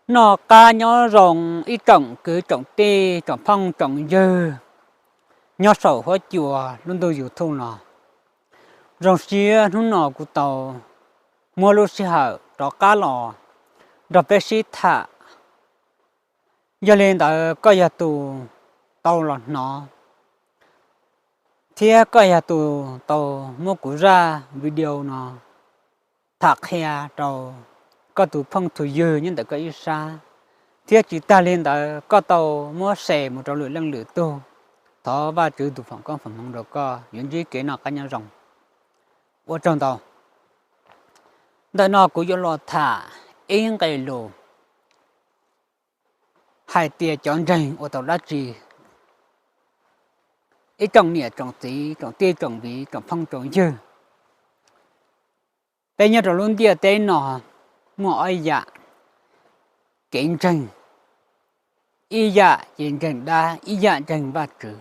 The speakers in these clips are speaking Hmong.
Noj qab nyob zoo ib tsoom kwv tsoom tij tsoom phooj tsoom ywg nyob saum huab cua lub ntuj YouTube no. Zoo siab hnub no kuv tau muab lub sij hawm rov qab los nrog peb sib tham. Yog li ntawd koj yog tus tau los hnov thiab koj yog tus tau muab kuv zaj video no tham qhia rau koj tus phooj tus ywg nyob ntawm koj ib sab, thiab tsis tag li ntawd koj tau muab share mus rau lwm leej lwm tug, thov Vajtswv tus foom koob foom hmoov rau koj yuav ntsib kev noj qab nyob zoo. Ua tsaug ntau. Ntawm no kuv yuav los tham ib nqe lus hais tias cov ntseeg ua tau dab tsi. Ib tsoom niam tsoom txiv tsoom tij tsoom viv tsoom phooj tsoom ywg, peb nyob rau lub ntiaj teb no muaj ob yam kev ntseeg, ib yam ces ntseeg dab, ib yam ntseeg Vajtswv.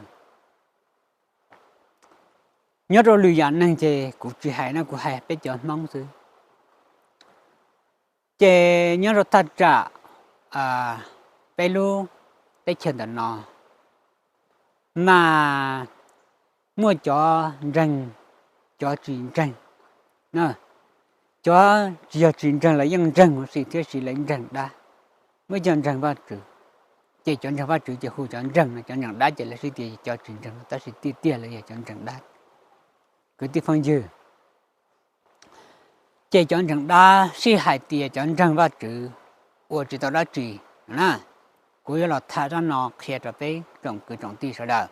Nyob rau lwm yam neeg ces kuv tsis hais no, kuv hais peb cov Hmoob xwb. Ces nyob rau thaj tsam peb lub teb chaws ntawm no mas muaj cov ntseeg, cov tsis ntseeg. Cov tsis yog tsis ntseeg los yeej ntseeg huv si thiab, lawv ntseeg dab. Muaj cov ntseeg Vajtswv, ces cov ntseeg Vajtswv ces hu cov ntseeg no, cov ntseeg dab ces lawv sib tias cov tsis ntseeg, tab sis tiag tiag lawv yog cov ntseeg dab. Kwv tij phooj ywg, ces cov ntseeg dab sib hais tias cov ntseeg Vajtswv ua tsis tau dab tsi na. Kuv yuav los tham zaj no qhia rau peb tsoom kwv tsoom tij sawv daws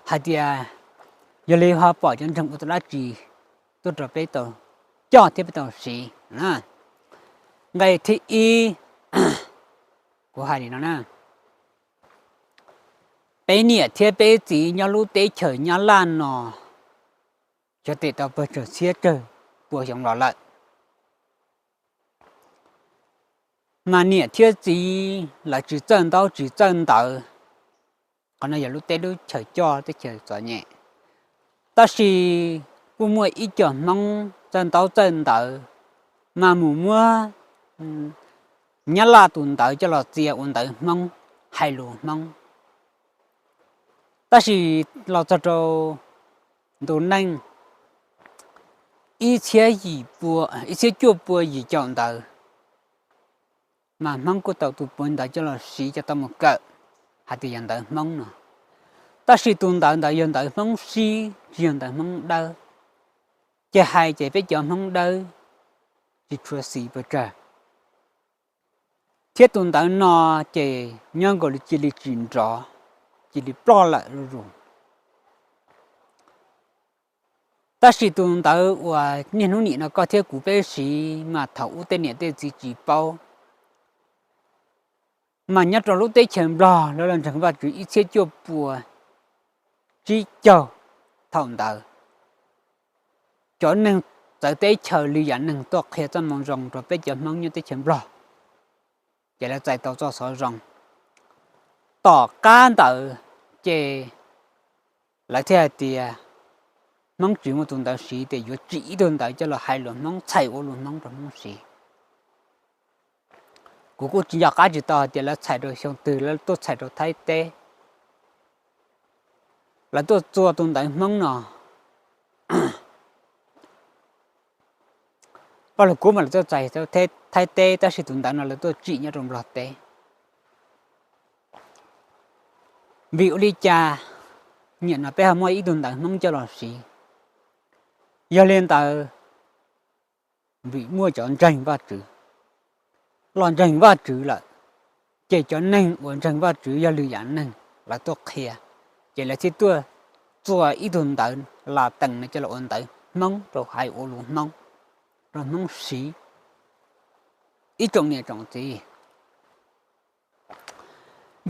hais tias yog li ho pom cov ntseeg ua tau dab tsi tuaj rau peb tau coj thiab peb tau siv. Nqe thib ib, kuv hais li no na, peb niam thiab peb txiv nyob lub teb chaws Nyab Laj no xyov tes tau pawg tsawg txhiab tsawg pua xyoo los lawm, mas niam thiab txiv lawv tsis txawj ntaub tsis txawj ntawv. Qhov no yog lub teb lub chaws coj teb chaws txom nyem, tab sis kuj muaj ib co Hmoob txawj ntaub txawj ntawv mas mus muab Nyab Laj tus ntawv coj los txia ua ntawv Hmoob, hais lus Hmoob. Tab sis los txog rau ntu neej ib txhiab cuaj pua yim caum ntawd, mas Hmoob kuj tau tus puav ntawv coj los siv coj tau mus kawm hais tias yog ntawv Hmoob no. Tab sis tus ntawv ntawd yog ntawv Hmoob sib, tsis yog ntawv Hmoob dawb. Ces hais ces peb cov Hmoob dawb tsis tshua xis pes tsawg. Thiab tus ntawv no ces nyob nkaus li cia li tsis nrov, cia li ploj lawm zuj zus. Tab sis tus ntawv uas niaj hnub nim no koj thiab kuv peb siv mas thaum ub tej niam tej txiv tsis paub, mas nyob rau lub teb chaws Nplog lawv los ntseeg Vajtswv ib txhiab cuaj pua tsib caug thaum ntawd. Cov neeg txawv teb chaws lwm yam neeg tuaj qhia txoj moo zoo rau peb cov Hmoob nyob teb chaws Nplog, ces lawv txais tau txoj xov zoo. Tom qab ntawd ces lawv thiaj hais tias Hmoob tsis muaj tus ntawv siv, ces yuav tsim ib tug ntawv coj los hais lus Hmoob, txhais ua lus Hmoob rau Hmoob siv. Kuv kuj tsis nco qab tsis tau hais tias lawv txhais rau xyoo twg, lawv tuaj txhais rau Thaib teb. Lawv tuaj txua tus ntawv Hmoob no, Paj Lug Kub mas lawv tuaj txais Thaib teb, tab sis tus ntawv no lawv tuaj tsim nyob rau Nplog teb. Vim ua li cas nim no peb ho muaj ib tug ntawv Hmoob coj los siv? Yog li ntawd, vim muaj cov ntseeg Vajtswv los ntseeg Vajtswv lawm, ces cov neeg uas ntseeg Vajtswv yog lwm yam neeg lawv tuaj qhia, ces lawv thiaj tuaj txua ib tug ntawv Latees no coj los ua ntawv Hmoob rau hais ua lus Hmoob rau Hmoob siv. Ib tsoom niam tsoom txiv,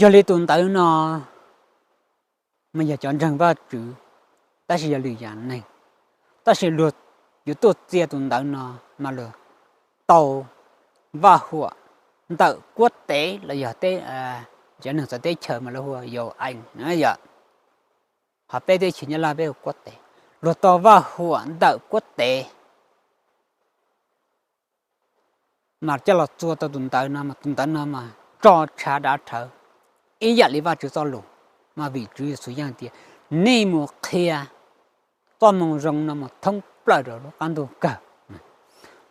yog li tus ntawv no mas yog cov ntseeg Vajtswv, tab sis yog lwm yam neeg. Tab sis luag yuav tuaj txia tus ntawv no mas luag tau vaj huam ntawm kuab tev los yog teb, cov neeg txawv teb chaws mas lawv hu ua yau aim no yom. Ho peb teb chaws Nyab Laj peb hu kuab tev. Luag tau vaj huam ntawm kuab tev mas coj los txua tau tus ntawv no mas tus ntawv no mas tso tshav dav rhawv ib yam li Vajtswv txoj lus. Mas vim Tswv Yexus Yeej tias nej mus qhia txoj moo zoo no mus thoob plaws rau lub qab ntuj kawg,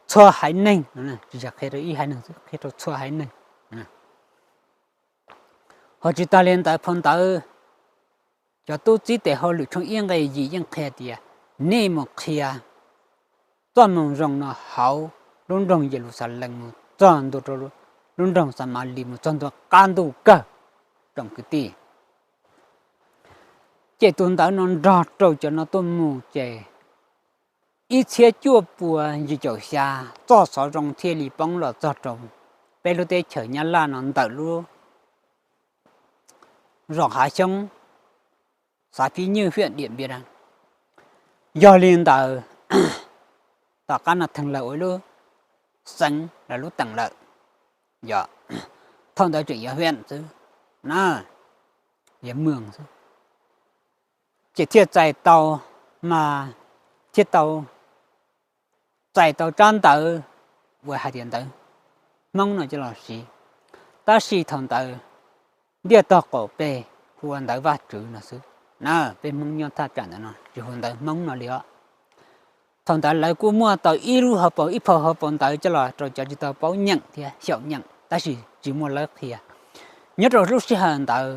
txhua haiv neeg, tsis yog qhia rau ib haiv neeg xwb, qhia rau txhua haiv neeg. Ho tsis tas li ntawd phau ntawv cov tub txib tes hauj lwm tshooj ib nqe yim yeej qhia tias nej mus qhia txoj moo zoo no hauv lub nroog Yeluxalees mus txog ntua rau lub nroog Xamalis mus txog ntua qab ntuj kawg, tsoom kwv tij. Ces tus ntawv no nrog rau cov no tuaj mus ces ib txhiab cuaj pua yim caum xya txoj xov zoo thiaj li poob los txog rau peb lub teb chaws Nyab Laj no ntawm lub zos Hav Xyoob, xav Pib Nyuj, hiam Diam Npia. Yog li ntawd, tom qab no theem lawv ua lub xeev los lub teem lawm, yog thaum ntawd tseem yog hiam xwb na, yog moos xwb, ces thiaj txais tau, mas thiaj tau txais tau tsab ntawv uas hais tias ntawv Hmoob no coj los siv. Tab sis thaum ntawd ntiaj tog qaum peg hu ua ntawv Vajtswv no xwb na. Peb Hmoob nyob thaj tsam ntawd no tsis hu ua ntawv Hmoob no li os. Thaum ntawd lawv kuj muaj tau ib lub hauv paus, ib phau hauv paus ntawv coj los rau cov tsis tau paub nyeem thiab xyaum nyeem, tab sis tsis muaj lawv qhia. Nyob rau lub sij hawm ntawd,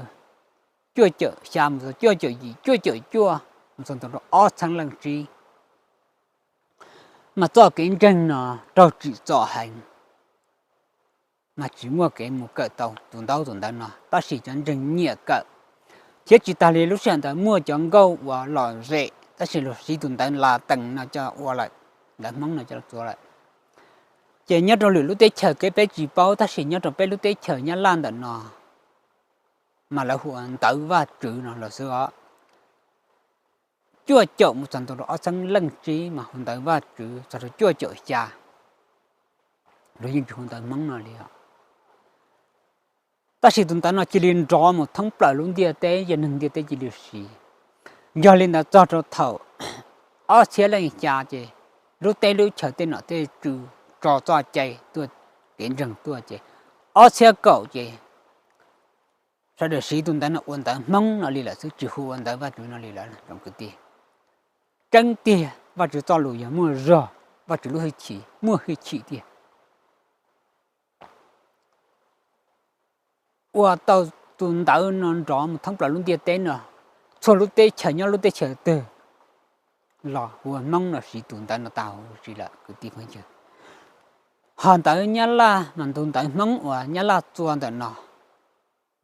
cuaj caum xya mus txog cuaj caum yim, cuaj caum cuaj mus txog ntua rau ob txhiab leej tsib, mas txoj kev ntseeg no raug tsim txom heev, mas tsis muaj kev mus kawm tau tus ntaub tus ntawv no, tab sis cov ntseeg nyiam kawm. Thiab tsis tas li lub sij hawm ntawd muaj cov nkauj uas lom zem, tab sis luag siv tus ntawv Latees no coj ua lawm, ntawv Hmoob no coj txua lawm. Ces nyob rau lwm lub teb chaws kev peb tsis paub, tab sis nyob rau peb lub teb chaws Nyab Laj ntawm no mas lawv hu ua ntawv Vajtswv no los xwb os. Cuaj caum mus txog ntua rau ob txhiab leej tsib mas hu ntawv Vajtswv, txog rau cuaj caum xya luag yeej tsis hu ntawv Hmoob no li os. Tab sis tus ntawv no cia li nrov mus thoob plaws lub ntiaj teb, yog neeg ntiaj teb cia li siv. Yog li ntawd txog rau thaum ob txhiab leej xya ces lub teb lub chaws tej nom tej tswv tso txoj cai tuaj, kev ntseeg tuaj ces ob txhiab kaum ces sawv daws siv tus ntawv no ua ntawv Hmoob no li lawm xwb, tsis hu ua ntawv Vajtswv no li lawm, tsoom kwv tij. Tseeb tiag Vajtswv txoj lus yog muaj zog, Vajtswv lub hwj chim muaj hwj chim tiag. Ua tau tus ntawv no nrov mus thoob plaws lub ntiaj teb no, txhua lub teb chaws nyob lub teb chaws twg los hu ua Hmoob no siv tus ntawv no tag huv si lawm kwv tij phooj ywg. Ho ntawv Nyab Laj mas tus ntawv Hmoob uas Nyab Laj txua ntawm no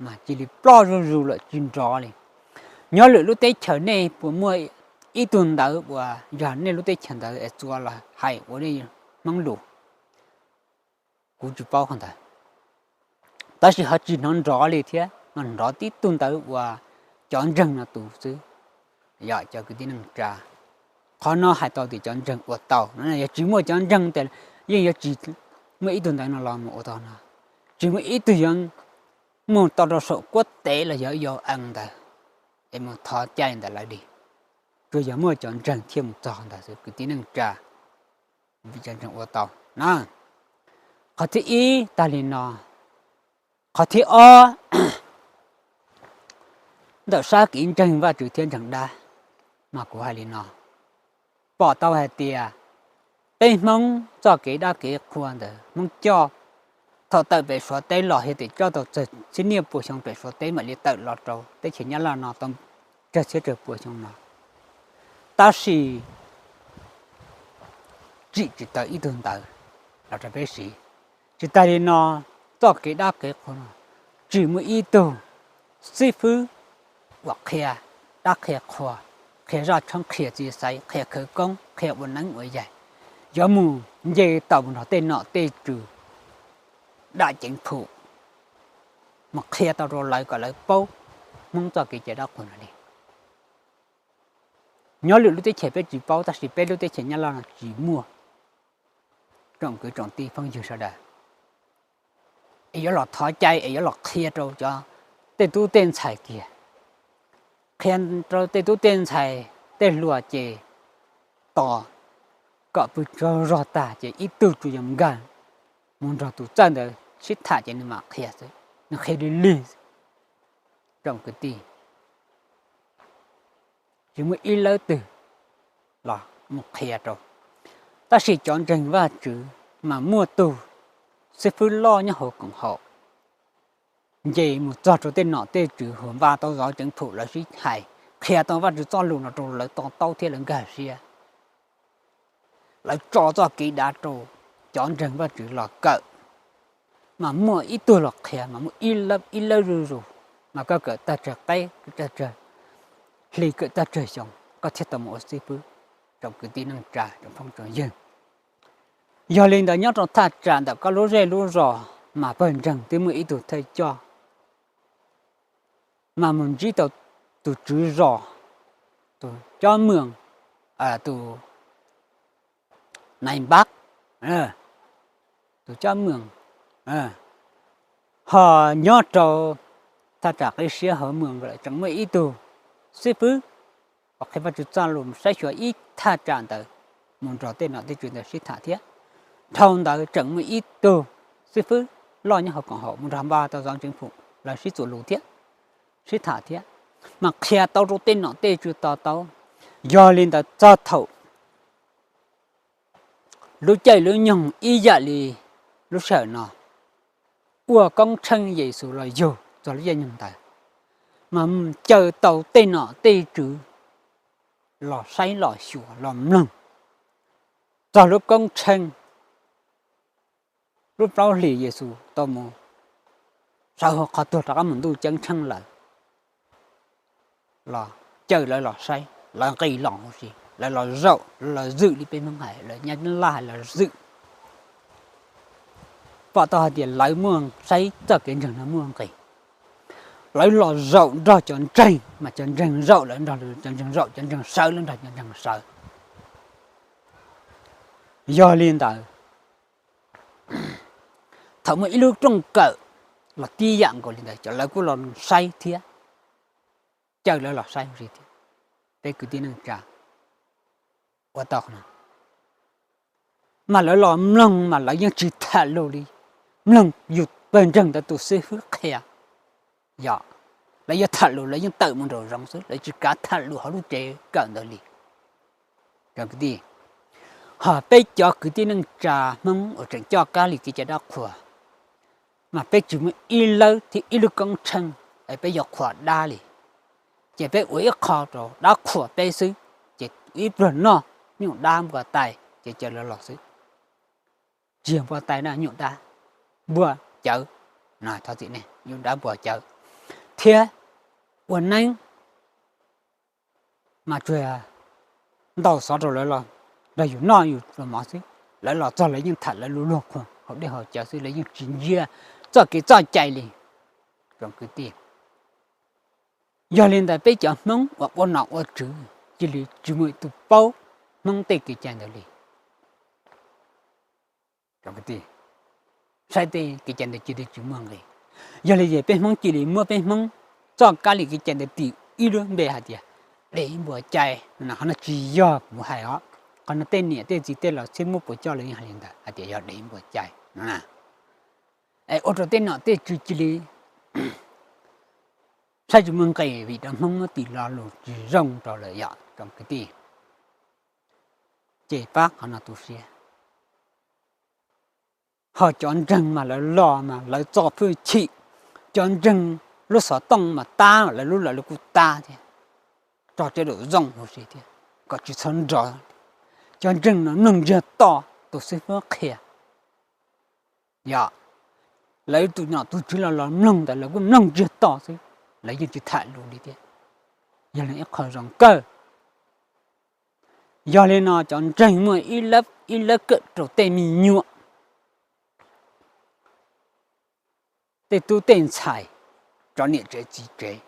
mas cia li ploj zuj zus lawm tsis nrov li. Nyob lwm lub teb chaws nej puas muaj ib tug ntawv uas yog nej lub teb chaws ntawd es txua los hais ua nej Hmoob lus? Kuv tsis paub qhov ntawd, tab sis ho tsis hnov nrov li thiab, mas nrov tib tug ntawv uas cov ntseeg no tus xwb. Yog cov kwv tij neej tsa, qhov no hais tau tias cov ntseeg ua tau no, yog tsis muaj cov ntseeg tes yeej yuav tsis muaj ib tug ntawv no los mus ua tau no. Tsis muaj ib tug yuav mus tau rau saum kuab tev los yog yau ees ntawd es mus thov cai ntawm lawv li. Tsuas yog muaj cov ntseeg thiaj mus txog ntawd xwb kwv tij neej tsa. Vim cov ntseeg ua tau na. Qhov thib ib tag li no. Qhov thib ob, ntawm sab kev ntseeg Vajtswv thiab ntseeg dab, mas kuv hais li no, pom tau hais tias peb Hmoob txoj kev dab kev qhua ntawd Hmoob coj thaum tawm pem Suav teb los yog tias coj tau tsawg txhiab niaj pua xyoo pem Suav teb mam li tawm los rau teb chaws Nyab Laj no tau tsawg txhiab tsawg pua xyoo no, tab sis tsim tsis tau ib tug ntawv los rau peb siv. Tsis tas li no, txoj kev dab kev qhua no tsim muaj ib tug xib fwb uas qhia dab qhia qhua, qhia zaj tshoob, qhia txiv xaiv, qhia khawv koob, qhia ua neeb ua yaig, yuav mus nce tau mus nrog tej nom tej tswv dam ceev phum mus qhia tau rau lawv kom lawv paub Hmoob txoj kev cai dab qhuas no li. Nyob lwm lub teb chaws peb tsis paub tab sis peb lub teb chaws Nyab Laj no tsis muaj. Tsoom kwv tsoom tij phooj ywg sawv daws, es yuav los thov cai es yuav los qhia rau cov tej tub tej ntxhais kiag, qhia rau tej tub tej ntxhais tej hluas ces tos kom pw tsaug zog tag ces ib tug tsuas yog nkag mus nrog tus txawj ntawd sib tham ces nws mam qhia xwb, nws qhia li lig. Tsoom kwv tij, tsis muaj ib lawb twg los mus qhia rau. Tab sis cov ntseeg Vajtswv mas muaj tug xib fwb loj nyob hauv koom haum, nce mus txog rau tej nom tej tswv uas npaj tau zov ceev phum lawv sib hais, qhia tau Vajtswv txoj lus no rau lawv to taub thiab lawv nkag siab. Lawv tso txoj kev dav rau cov ntseeg Vajtswv los kawm. Mas muaj ib tug los qhia mas muaj ib lawb ib lawb zuj zus, mas koj kawm tag tsawg qaib, kawm tag tsawg hli, kawm tag tsawg xyoo koj thiaj tau mus ua xib fwb. Tsoom kwv tij neej tsa, tsoom phooj tsoom ywg, yog li ntawd nyob rau thaj tsam ntawm koj lub zej lub zos mas pawg ntseeg twb muaj ib tug thawj coj, mas mus ntsib tau tus tswv zos, tus cob mws, tus nais npab, tus cob mws, ho nyob rau thaj tsam qib siab hauv mws lawm tseem muaj ib tug xib fwb uas qhia Vajtswv txoj lus saib xyuas ib thaj tsam ntawd, mus nrog tej nom tej tswv ntawd sib tham thiab. Dhau ntawd tseem muaj ib tug xib fwb loj nyob hauv koom haum mus nrog npaj tau zov ceev phum lawv sib txuas lus thiab, sib tham thiab, mas qhia tau rau tej nom tej tswv to taub. Yog li ntawd txog thaum lub caij lub nyoog ib yam li lub sij hawm no, ua koob tsheej Yexus los yug txog lub caij nyoog ntawd, mas caw tau tej nom tej tswv los saib los xyuas los mloog txog lub koob tsheej lub plaub hlis Yexus tau mus sawv hauv qhov tuag rov qab mus ntuj ceeb tsheej lawm, los caw lawv los saib, lawv nqis los huv si, lawv los zaum, lawv los zwm li peb Hmoob hais, lawv Nyab Laj hais los zwm. Pom tau hais tias lawv muaj saib txoj kev ntseeg no muaj nqis, lawv los zaum nrog cov ntseeg, mas cov ntseeg zaum lawv nrog cov ntseeg zaum, cov ntseeg sawv lawv nrog cov ntseeg sawv. Yog li ntawd, thaum muaj ib lub rooj kawm los tib yam nkaus li ntawd, cov lawv kuj los saib thiab, caw lawv los saib huv si thiab. Peb kwv tij neej tsa, ua tau qhov no, mas lawv los mloog mas lawv yeej tsis tham lus li, mloog yus pawg ntseeg ntawd tus xib fwb qhia. Yog lawv yuav tham lus lawv yeej tawm mus nraum zoov xwb, lawv tsis kav tham lus hauv lub tsev kawm ntawd li. Kwv tij, ho peb cov kwv tij neej tsa Hmoob uas tseem coj kab li kev cai dab qhuas, mas peb tsis muaj ib lawb thiab ib lub koob tsheej es peb yuav qhuas dab li. Ces peb ua ib qho rau dab qhuas peb xwb, ces ib pluag noj nyuj dab npua tai ces caw lawv los xwb. Tsis yog npua tai na, nyuj dab npua cawv, thov txim ne, nyuj dab npua cawv, thiab ua neeb mas tsuas ntaus xov rau lawv los nrog yus noj yus ua mov xwb. Lawv los txog lawv yeej tham lawv lub luag qhuas haus dej haus cawv xwb, lawv yeej tsis ntsia txoj kev txoj cai li. Kwv tij, yog li ntawd peb cov Hmoob uas ua nom ua tswv cia li tsis muaj tus paub Hmoob tej kev cai ntawd li. Saib tej kev cai ntawd cia li tsis muaj nqis. Yog li ces peb Hmoob cia li muab peb Hmoob txoj kab li kev cai ntawd tis ib lub npe hais tias dev npua cai. Qhov no tsis yog kuv hais os, qhov no tej niam tej txiv tej laus txhiab muab puas coj lawv yeej hais li ntawd hais tias yog dev npua cai. Es ua rau tej nom tej tswv cia li saib tsis muaj nqis vim rau Hmoob muab tis lo lus tsis zoo rau lawm yom tsoom kwv tij. Ces pab qhov no tu siab. Ho cov ntseeg mas lawv los mas lawv txo hwj chim, cov ntseeg lub xov tooj mas tab lawv lub lawv kuj tab thiab, tso tseg daum zoo huv si thiab kom tsis txhob nrov. Cov ntseeg no mloog ntsiag to tus xib fwb qhia. Yog lawv tus nom tus tswv los los mloog ntawd lawv kuj mloog ntsiag to xwb, lawv yeej tsis tham lus li thiab. Yog li ib qho zoo kawg. Yog li no cov ntseeg muaj ib lab ib lab kawm rau tej me nyuam, tej tub tej ntxhais, cov niam tsev txiv tsev.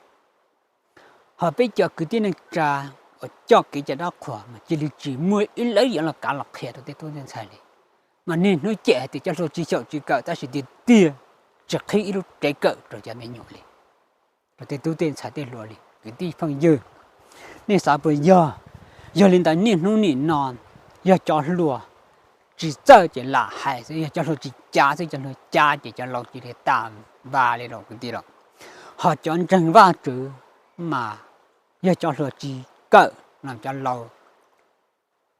Ho peb cov kwv tij neej tsa uas coj kev cai dab qhuas mas cia li tsis muaj ib lab yuav los kav los qhia rau tej tub tej ntxhais li. Mas niaj hnub cem hais tias cov hluas tsis xyaum tsis kawm tab sis tiag tiag tsis qhib ib lub tsev kawm rau cov me nyuam li, rau tej tub tej ntxhais tej hluas li. Kwv tij phooj ywg, nej xav puas yog? Yog li ntawd niaj hnub nim no yog cov hluas tsis txawj ces lam hais xwb, yog cov hluas tsis cav xwb, cov hluas cav ces cov laus cia li tas vas li lawm kwv tij lawm. Ho cov ntseeg Vajtswv mas yog cov hluas tsis kawm los cov laus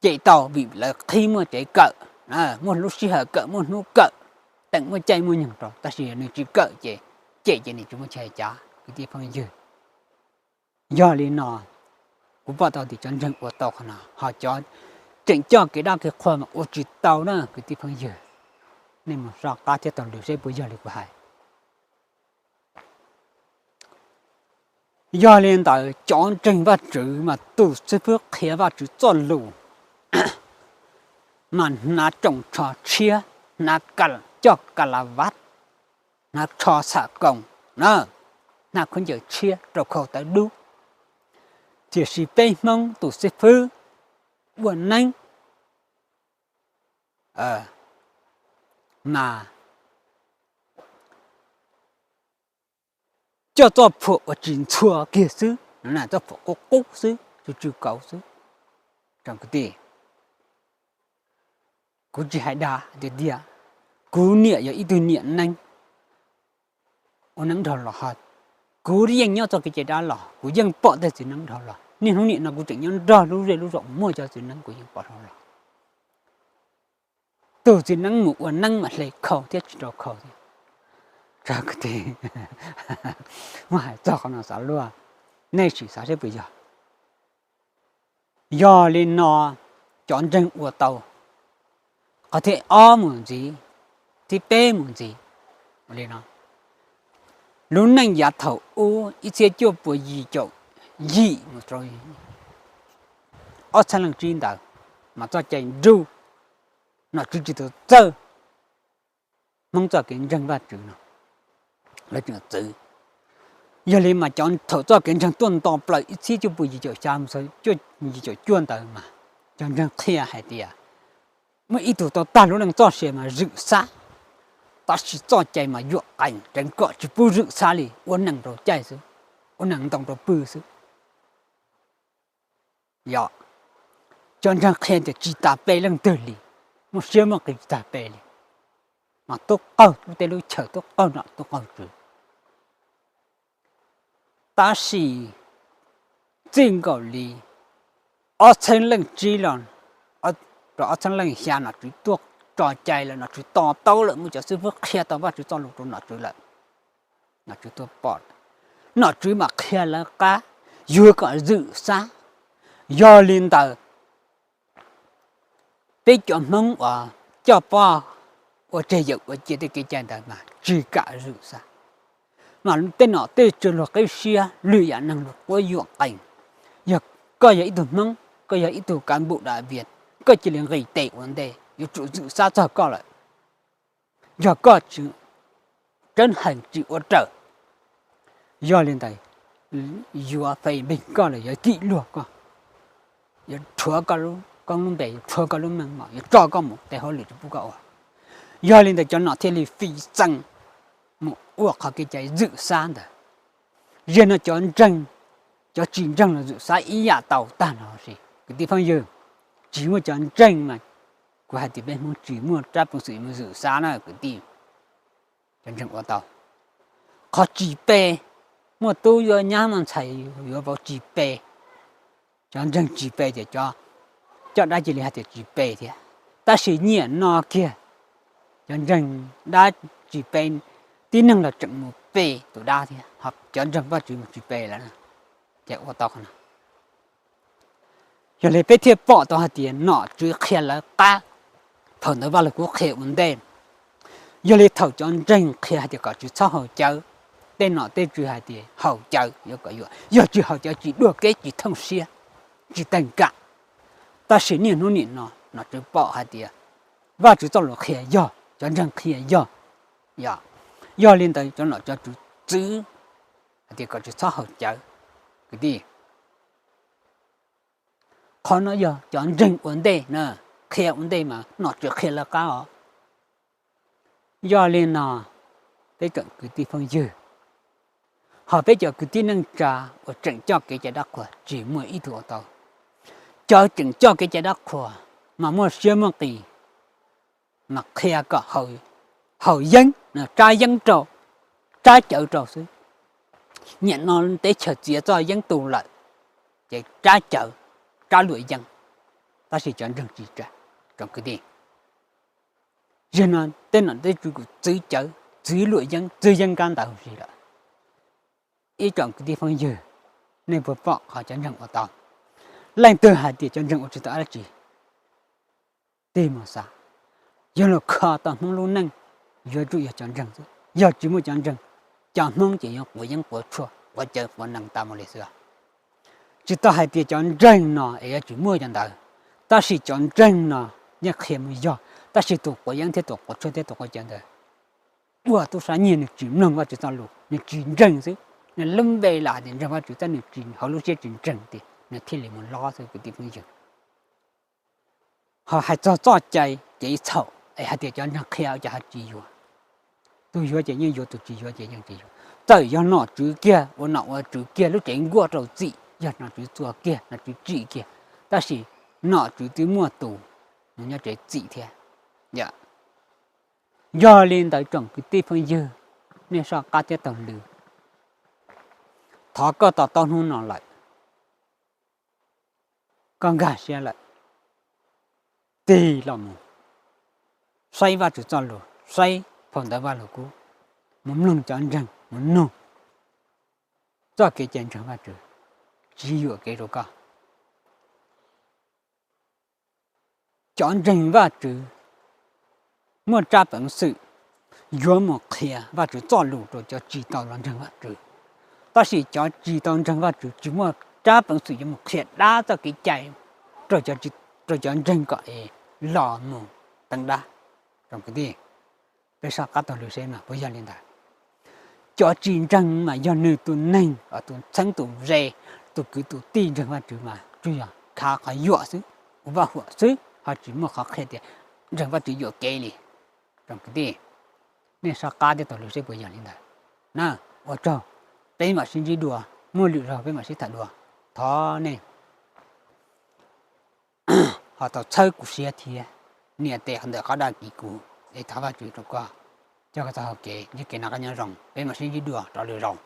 cem tau vim lawv qhib muaj tsev kawm, muaj lub sij hawm kawm, muaj hnub kawm, teem muaj caij muaj nyoog rau, tab sis nws tsis kawm ces cem ces nws tsis muaj chaw cav kwv tij phooj ywg. Yog li no, kuv pom tau tias cov ntseeg ua tau qhov no, ho cov tseem coj kev dab kev qhua mas ua tsis tau na kwv tij phooj ywg. Nej mus soj qab thiab taug lw seb puas yog li kuv hais. Yog li ntawd cov ntseeg Vajtswv mas tus xib fwb qhia Vajtswv txoj lus mas hnav tsoos tsho tshiab, hnav coj ka la vaj, hnav tsho xam koos, hnav khaub ncaws tshiab rau khau tawv dub. Tiam sis peb Hmoob tus xib fwb ua neeb mas coj txoj phuam uas tsis ntxhua kiag xwb, txoj phuam qub qub xwb, tsw tsw kauv xwb. Kwv tij, kuv tsis hais dag tiag tiag, kuv niam yog ib tug niam neeb ua neeb dhau los, kuv yeej nyob txoj kev cai dab los kuv yeej pom tej txiv neeb dhau los. Niaj hnub nim no kuv tseem nyob nrog lub zej lub zos muaj cov txiv neeb kuv yeej pom dhau los. Tus txiv neeb mus ua neeb mas hle khau thiab tsis rau khau thiab. Muab hais txog qhov no xav luaj, nej sim xav seb puas yog. Yog li no, cov ntseeg ua tau. Qhov thib ob mus ntxiv, thib peb mus ntxiv li no, lub neej yav thaum ub ib txhiab cuaj puas yim caum yim mus rau ob txhiab leej tsib ntawd mas txoj cai nruj, nom tswv tsis tau txawj Hmoob txoj kev ntseeg Vajtswv no, lawv tseem txwv. Yog li mas cov thaum txoj kev ntseeg tuaj nto plaws ib txhiab cuaj puas yim caum xya, yim caum cuaj ntawd mas cov ntseeg qhia hais tias muaj ib tug tau tag lub neej txoj sia mas zwm xab, tab sis txoj cai mas yuam qees tseev kom tsis pub zwm xab li, ua neej rau caij xwb, ua neej ntoo rau pw xwb. Yog, cov ntseeg qhia tias tsis tas pe leej twg li, muaj siab muaj qis tsis tas pe li, mas tub qaug lub teb lub chaw, tub qaug nom tub qaug tswv. Tab sis txij nkaus li ob txhiab leej tsib los rau ob txhiab leej xya nom tswv tuaj tso cai lawm, nom tswv to taub lawm, muaj cov xib fwb qhia tau Vajtswv txoj lus rau nom tswv lawm, nom tswv tuaj pom, nom tswv mam qhia lawv qab yuav kom zwm xab. Yog li ntawd, peb cov Hmoob uas coj poj ua tseg yawm ua cia tej kev cai ntawd mas tsis kam zwm xab. Mas tej nom tej tswv luag qib siab, lwm yam neeg luag quab yuam qees. Yog koj yog ib tug Hmoob, koj yog ib tug kav npum dav vias, koj cia li nqis tes ua ntej, yuav tsum zwm xab txog koj lawm. Yog koj tsis tseeb heev tsis ua raws, yog li ntawd yuav fais npeeg koj los yuav kim luag koj, yuav rhuav koj lub koob lub npe, yuav rhuav koj lub meej mom, yuav tso koj mus tej hauj lwm tsis pub koj ua. Yog li ntawd cov nom thiaj li fij xeem mus ua qhov kev cai zwm xab ntawd. Yog no cov ntseeg, cov tsis ntseeg los zwm xab ib yam tau tag los sis kwv tij phooj ywg, tsis muaj cov ntseeg mas kuv hais tias peb Hmoob tsis muaj rab peev xwm mus zwm xab na kwv tij. Cov ntseeg ua tau. Qhov tsis pe, muaj tub yuav nyab muaj ntxhais yuav vauv tsis pe. Cov ntseeg tsis pe ces cov coj dab cia li hais tias tsis pe thiab. Tab sis nyiam no kiag, cov ntseeg dab tsis pe, tib neeg los tseem mus pe tus dab thiab, ho cov ntseeg Vajtswv mus tsis pe lawm, ces ua tau qhov no. Yog li peb thiaj pom tau hais tias nom tswv qhia lawv qab, thaum ntawd Vaj Lug Kub qhia ua ntej. Yog li thaum cov ntseeg qhia hais tias kom tswv txhob haus cawv, tej nom tej tswv hais tias haus cawv yuav kom yuam, yog tsis haus cawv tsis dua kev tsis thooj siab, tsis teeg kam. Tab sis niaj hnub nim no nom tswv pom hais tias Vajtswv txoj lus qhia yog, cov ntseeg qhia yog, yog li ntawd cov nom cov tswv txwv hais tias kom tswv txhob haus cawv, kwv tij. Qhov no yog cov ntseeg ua ntej na, qhia ua ntej mas nom tswv qhia lawv qab os. Yog li no, peb cov kwv tij phooj ywg, ho peb cov kwv tij neej tsa uas tseem coj kev cai dab qhuas tsis muaj ib tug ua tau. Cov tseem coj kev cai dab qhuas mas muaj siab muaj qis, mas qhia kom haus yeeb, tsab yeeb rau, tsab cawv rau xwb. Nim no teb chaws txiav txoj yeeb tu lawm, ces tsab cawv, tsab luam yeeb, tab sis cov ntseeg tsis tsab, tsoom kwv tij. Yog no tej nom tej tswv kuj txwv cawv, txwv luam yeeb, txwv yeeb kab ntawd huv si lawm. Ib tsoom kwv tij phooj ywg, nej puas pom qhov cov ntseeg ua tau? Leej twg hais tias cov ntseeg ua tsis tau dab tsi? Tig mus xav, yog luag kho tau Hmoob lub neej, yuav tsum yog cov ntseeg xwb. Yog tsis muaj cov ntseeg, cov Hmoob ces yuav quav yeeb quav tshuaj, quav cawv quav nees tas mus li xwb. Tsis tau hais tias cov ntseeg no es yuav tsis muaj cov ntawd, tab sis cov ntseeg no yeej qhia mus yog, tab sis tus quav yeeb thiab tus quav tshuaj thiab tus quav cawv ntawd ua tub sab nyiag, nws tsis mloog Vajtswv txoj lus, nws tsis ntseeg xwb. Nws lub npe lam hais tias ntseeg Vajtswv tab nws tsis, hauv lub siab tsis ntseeg tias nws thiaj li mus lob xwb kwv tij phooj ywg. Ho hais txog txoj cai ces ib txhaum es hais tias cov ntseeg qhia ua cas ho tsis yuav. Tus yuav ces yeej yuav, tus tsis yuav ces yeej tsis yuav. Txawm yog nom tswv kiag, ua nom ua tswv kiag, lub tsev nkuaj rau txim, yog nom tswv txua kiag, nom tswv tsim kiag, tab sis nom tswv twb muaj tus mus nyob tsev txim thiab. Yog li ntawd tsoom kwv tij phooj ywg, nej soj qab thiab taug lw, thov koj to taub hnub no lawm, koj nkag siab lawm, tig los mus saib Vajtswv txoj lus, saib phau ntawv Vajluskub, mus mloog cov ntseeg, mus nug txoj kev cai ntseeg Vajtswv, tsis yuam kev rau koj. Cov ntseeg Vajtswv muaj tsab peev xwm yuav mus qhia Vajtswv txoj lus rau cov tsis tau los ntseeg Vajtswv, tab sis cov tsis tau ntseeg Vajtswv tsis muaj tsab peev xwm yuav mus qhia dab txoj kev cai rau cov ntseeg kom los mus teev dab. Tsoom kwv tij, peb soj qab taug lw seb mas puas yog li ntawd. Cov tsis ntseeg mas yog nws tus neeg, tus txheeb tus ze, tus kwv tus tij ntseeg Vajtswv mas tsuas yog khav qhov yuam xwb, ua vaj huam xwb, ho tsis muaj qhov qhia tias ntseeg Vajtswv yuam kev li. Tsoom kwv tij, nej soj qab thiab taug lw seb puas yog li ntawd na. Ua tsaug, peb mam sib ntsib dua, muaj lwm zaug peb mam sib tham dua. Thov nej ho tau txhawb kuv siab thiab nias tes ntawm qhov dag kis kuv es thov Vajtswv rau koj, coj koj txoj hau kev ntsib kev noj qab nyob zoo. Peb mam sib ntsib dua rau lwm zaus.